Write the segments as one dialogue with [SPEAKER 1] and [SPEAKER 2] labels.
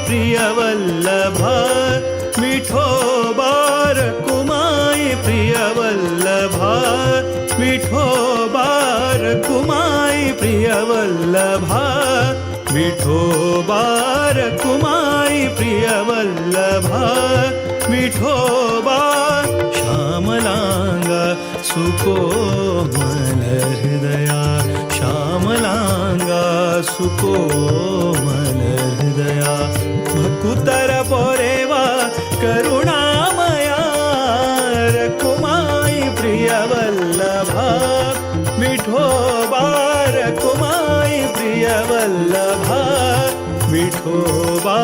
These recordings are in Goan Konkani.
[SPEAKER 1] प्रियवल्लभ विठोबा रखुमाई प्रियवल्लभ विठोबा रखुमाई प्रियवल्लभ विठोबा रखुमाई प्रियवल्लभ विठोबा श्यामलांगा सुकोमल हृदया श्यामलांगा सुकोमल हृदया भकुतर पोरेवा करुणामया रखुमाई प्रियवल्लभ विठोबा रखुमाई प्रियवल्लभ विठोबा।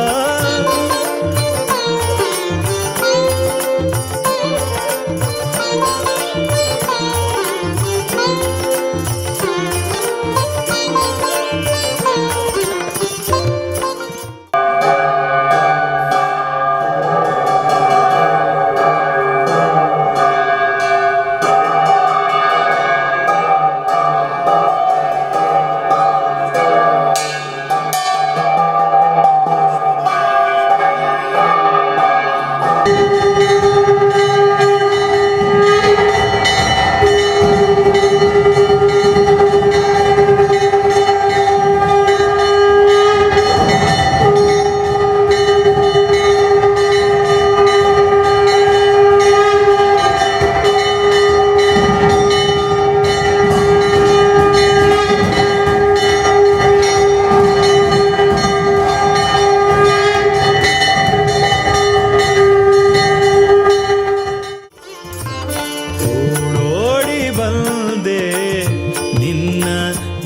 [SPEAKER 1] ಓಡೋಡಿ ಬಂದೆ ನಿನ್ನ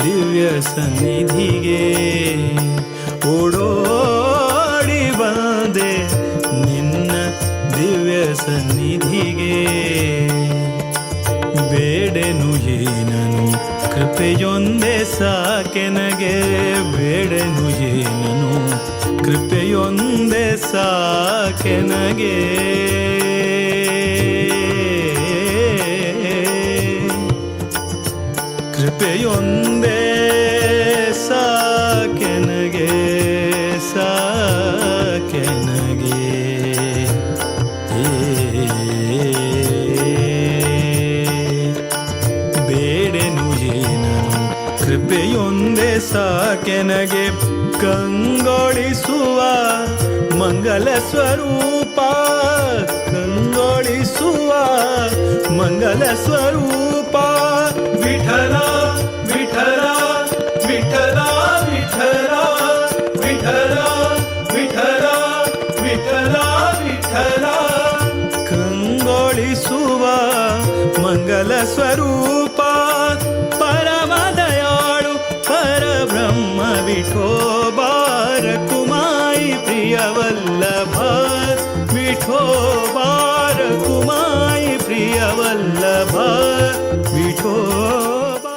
[SPEAKER 1] ದಿವ್ಯ ಸನ್ನಿಧಿಗೆ, ಓಡೋಡಿ ಬಂದೆ ನಿನ್ನ ದಿವ್ಯ ಸನ್ನಿಧಿಗೆ. ಬೇಡೆನು ಏನನು ಕೃಪೆಯೊಂದೇ ಸಾಕೆನಗೆ, ಬೇಡೆನು ಏನನು ಕೃಪೆಯೊಂದೇ ಸಾಕೆನಗೆ. ಕೃಪೆಯೊಂದೇ ಸಾಕೆನಗೆ ಸಾಕೆನಗೆ. ಬೇಡೆನು ಏನನು ಕೃಪೆಯೊಂದೇ ಸಾಕೆನಗೆ, ಕಂಗೊಳಿಸುವ ಮಂಗಲ ಸ್ವರೂಪ, ಕಂಗೊಳಿಸುವ ಮಂಗಲ ಸ್ವರೂಪ. ವಿಠಲ ವಿಠಲ ವಿಠಲ ವಿಠಲ ವಿಠಲ ವಿಠಲ ವಿಠಲ ವಿಠಲ, ಕಂಗೊಳಿಸುವ ಮಂಗಲ ಸ್ವರೂಪ. ಪರಮದಯಾಳು ಪರಬ್ರಹ್ಮ ವಿಠೋಬಾ ರಕುಮಾಯಿ ಪ್ರಿಯವಲ್ಲಭ ವಿಠೋಬಾ ರಕುಮಾಯಿ ಪ್ರಿಯವಲ್ಲಭ ವಿಠೋಬಾ.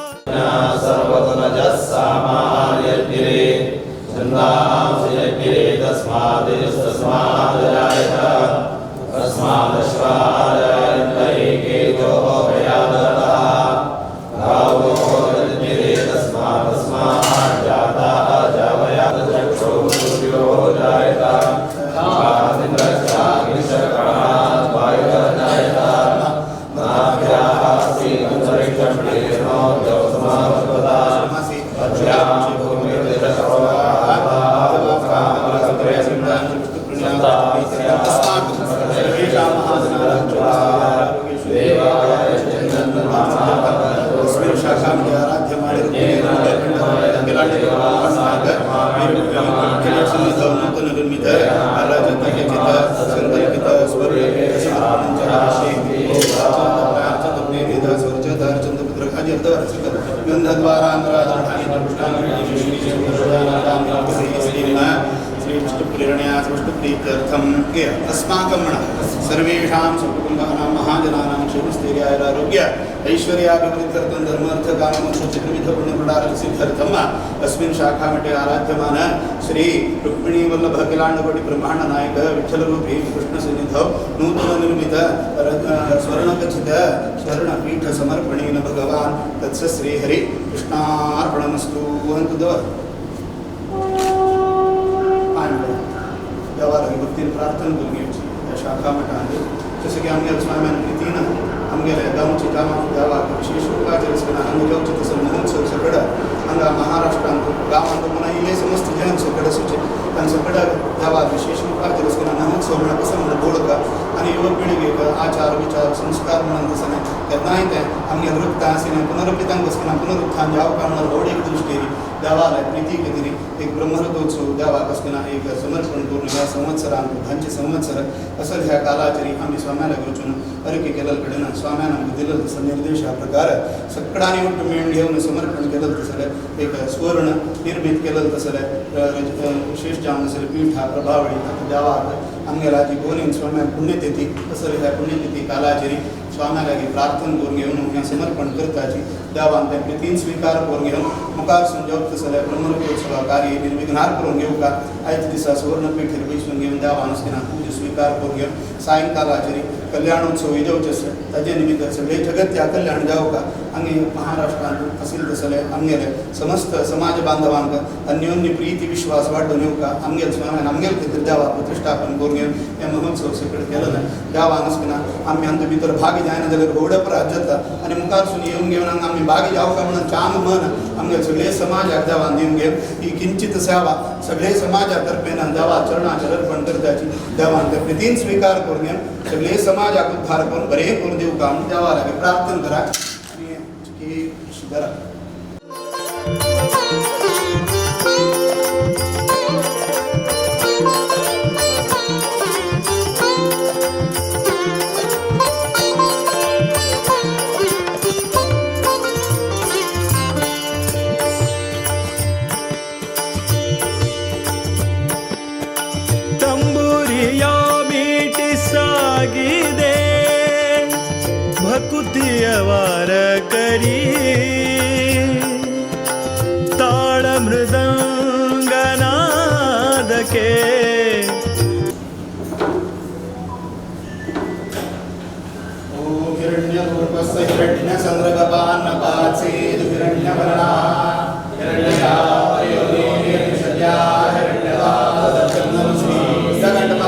[SPEAKER 2] अस्माकं सर्वेषां सकुटुम्बानां महाजनानां क्षेमस्थैर्यायुरारोग्य ऐश्वर्याभिवृद्ध्यर्थं धर्मार्थकाममोक्षचतुर्विधपुण्यप्रदार्थसिद्ध्यर्थम् अस्मिन् शाखामठे आराध्यमान श्री रुक्मिणीवल्लभ अखिलाण्डकोटि ब्रह्माण्डनायक विठ्ठलरूपी कृष्णसन्निधौ नूतननिर्मित स्वर्णखचित स्वर्णपीठसमर्पणेन भगवान् तत्स श्रीहरि कृष्णार्पणमस्तु. ಅಂತದವ देवा भक्तीन प्रार्थना करून घेवची ह्या शाखा मठांत. जशें की आमगेले स्वाम्यान प्रितीन आमगेले गांवचे देवाक विशेष रुपाचेर आसतना हांगा जावचे तसो महोत्सव सगळं हांगा महाराष्ट्रांत गांवांत पुन्हा इल्ले समस्त जन सगळं सुचे तांकां सगळं देवाक विशेष रुपाचेर आसतना महोत्सव म्हणून कसो म्हणून गोळका आनी युवक पिळगेक आचार विचार संस्कार म्हणून तसं न्हय केन्नाय तें आमगेले रक्त आशिल्लें पुनरपी तांकां आसतना पुनरुत्थान जावपा म्हणून व्हड एक दृश्टी देवालय प्रिती खातीर एक ब्रह्मरथोत्सव देवाक आसतना एक समर्पण करून ह्या संवत्सरांत धांचे संवत्सर असो ह्या कालाचेर आमी स्वाम्याला वचून अर्के केलेले कडेन स्वाम्यान आमकां दिलेलो तसो निर्देशा प्रकार सगळ्यांनी ಒಟ್ಟು मेळ घेवन समर्पण केलें तसलें एक सुवर्ण निर्मीत केलें तसलें विशेष जावन आसलें पीठा प्रभावळी आतां देवाक आमगेल्या जी गोनीन स्वाम्यान पुण्यतिथी असले ह्या पुण्यतिथी कालाचेर स्वाम्या लागीं प्रार्थना करून घेवन हें समर्पण करताची देवान तें प्रितीन स्विकार करून घेवन मुखार सून जेवता तसलें ब्रह्मरथोत्सवा कार्य निर्विघ्नार करून घेवका आयच्या दिसा सुवर्णपीठेर बसून घेवन देवान आसतना पूजा स्विकार करून घेवन सायंकालाचेर कल्याणोत्सव जावचे आसता ताजे निमित्त सगळे जगत्या कल्याण जावका आमी महाराष्ट्रांत आशिल्ले तसले आमगेले समस्त समाज बांधवांक अन्योन्य प्रीती विश्वास वाडून येवका आमगेले स्वाम्यान आमगेले खातीर देवाक प्रतिष्ठापन करून घेवन हे महोत्सव सगळें केलें देवान आसतना आमी हांचे भितर भागी जायना जाल्यार व्हड अपराध जाता आनी मुखार सून येवन घेवन हांगा आमी भागी जावका म्हणून चांग मन आमगेले सगळे समाजाक देवान दिवन घेवन ही किंचित सेवा सगळे समाजा तर्फेन देवा चरणाचेर अर्पण करताची देवान ते प्रितीन स्विकार करून घेवन सगळे समाजाक उद्धार करून बरें करून दिवका म्हणून देवा लागीं प्रार्थना करा आनी की धरा.
[SPEAKER 1] ತಂಬೂರಿಯ ಮೀಟಿ ಸಾಗಿದೆ ಭಕುತಿಯ ವಾರ ಕರಿ ತಾಳ ಮೃದಂಗನಾದಕ್ಕೆ.
[SPEAKER 2] ಓಂ ಹಿರಣ್ಯಗರ್ಭಸ್ಯ ಹಿರಣ್ಯಚಂದ್ರಗಪಾನ್ನಪಾಚೇದು ಹಿರಣ್ಯವರ್ಣಾ ಹಿರಣ್ಯಶಾಪಯೋನಿರ್ಷದ್ಯಾ ಹಿರಣ್ಯದಾತಚಂದನಶ್ರೀ ಗಂಟಪ.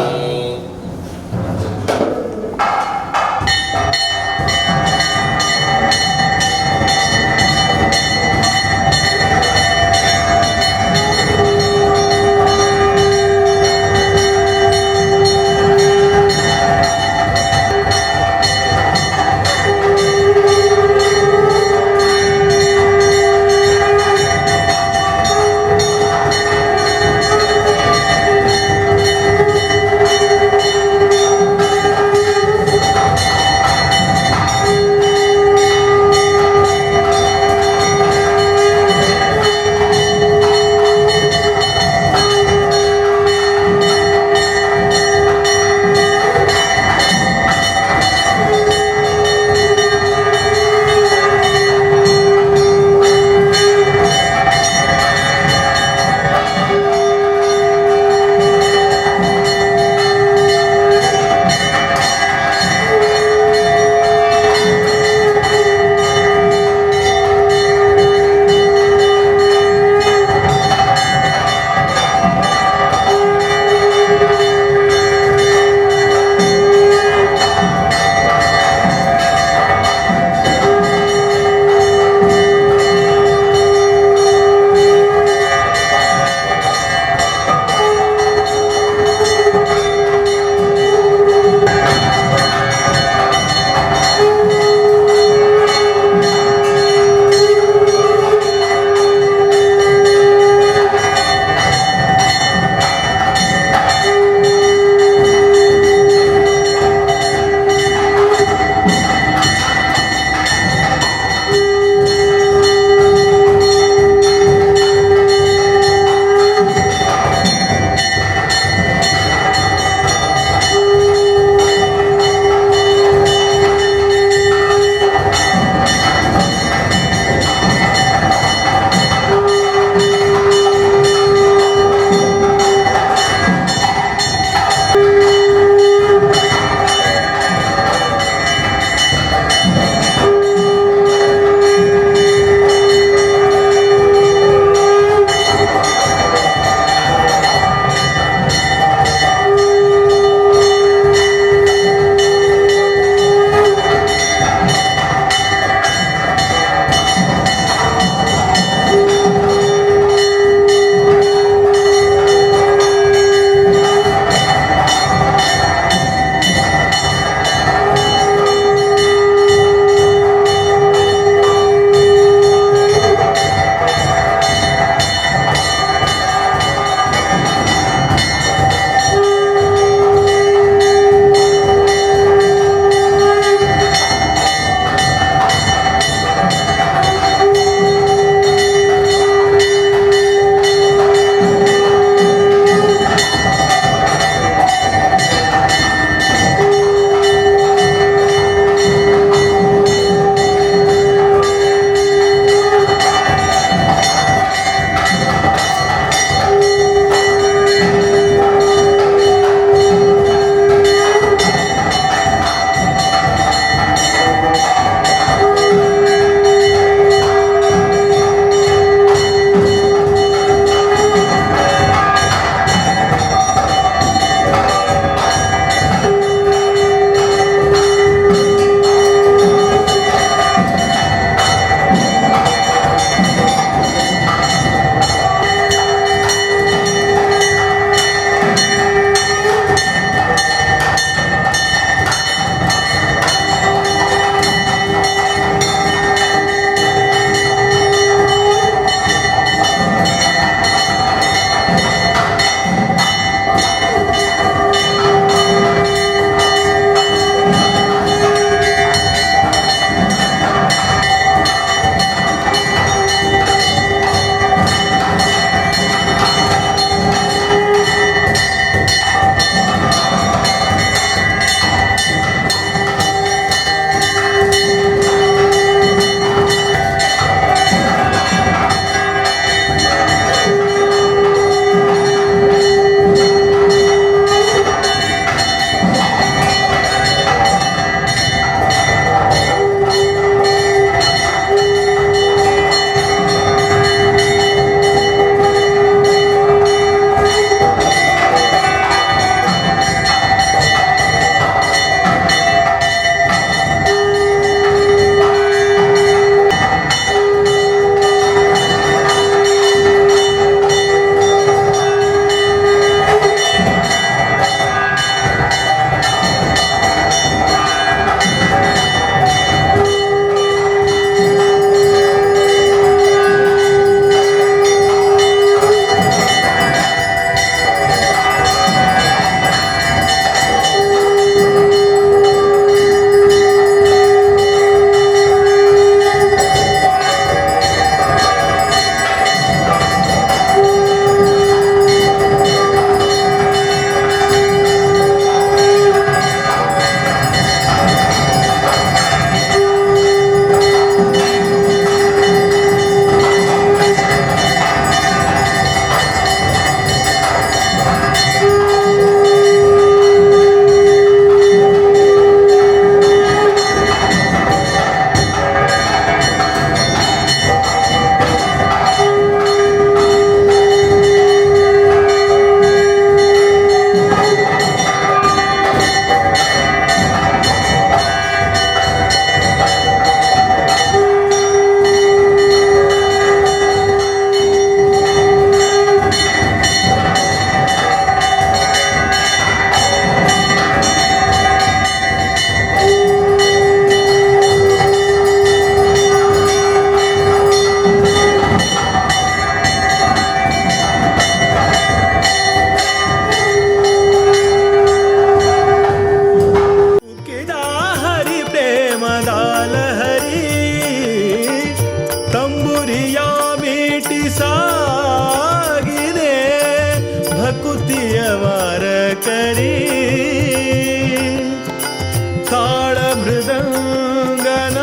[SPEAKER 1] ಮೃದಂಗನಾದಕ್ಕೆ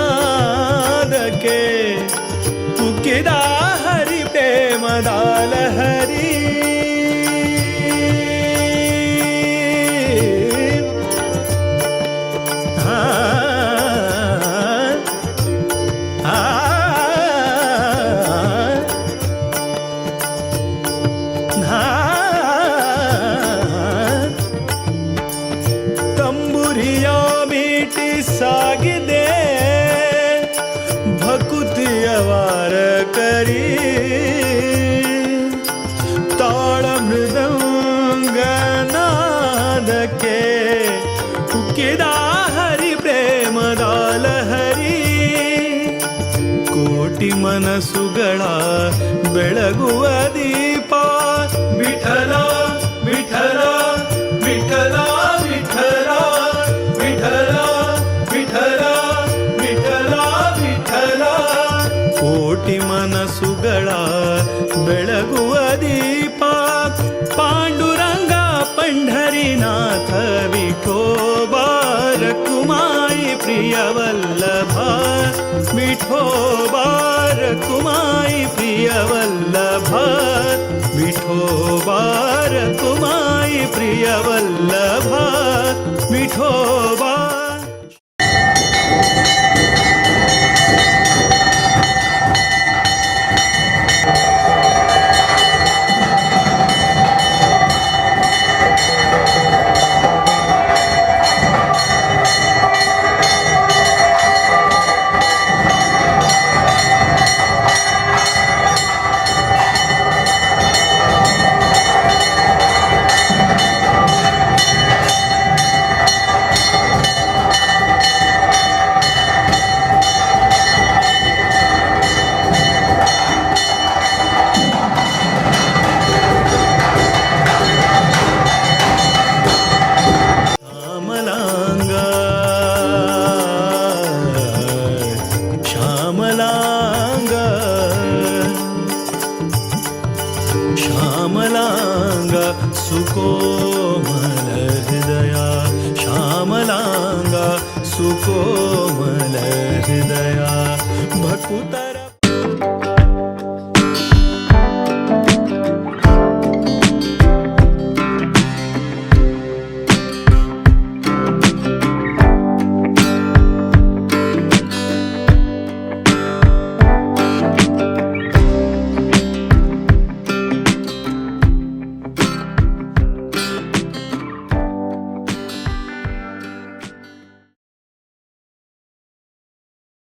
[SPEAKER 1] ಉಕ್ಕಿದ ಹರಿ ಪ್ರೇಮದ ಲಹರಿ. ಆ ಆ ತಂಬುರಿಯ ಮೀಟಿ ಸಾಗಿದೆ ಭಕುತಿಯ ವಾರ ಕರಿ ತಾಳ ಮೃದಂಗನಾದಕ್ಕೆ ಉಕ್ಕಿದ ಹರಿ ಪ್ರೇಮದ ಲಹರಿ. ಕೋಟಿ ಮನಸ್ಸುಗಳ ಬೆಳಗುವ ದೀಪ ವಿಠಲ ವಿಠಲ ವಿಠಲ ವಿಠಲ ವಿಠಲ ವಿಠಲ ವಿಠಲ ವಿಠಲ. ಕೋಟಿ ಮನಸ್ಸುಗಳ ಬೆಳಗುವ ದೀಪ ಪಾಂಡುರಂಗ ಪಂಢರಿನಾಥ ವಿಠೋಬಾ ರಕುಮಾಯಿ ಪ್ರಿಯವಲ್ಲಭ ವಿಠೋಬಾ ರಕುಮಾಯಿ ಪ್ರಿಯವಲ್ಲಭ ವಿಠೋಬಾ ರಕುಮಾಯಿ ಪ್ರಿಯವಲ್ಲಭ ವಿಠೋಬಾ. ಶ್ಯಾಮಲಾಂಗ ಶ್ಯಾಮಲಾಂಗ ಶ್ಯಾಮಲಾಂಗ ಸುಕೋಮಲ ಹೃದಯ ಶ್ಯಾಮಲಾಂಗ ಸುಕೋಮಲ ಹೃದಯ ಭಕುತ.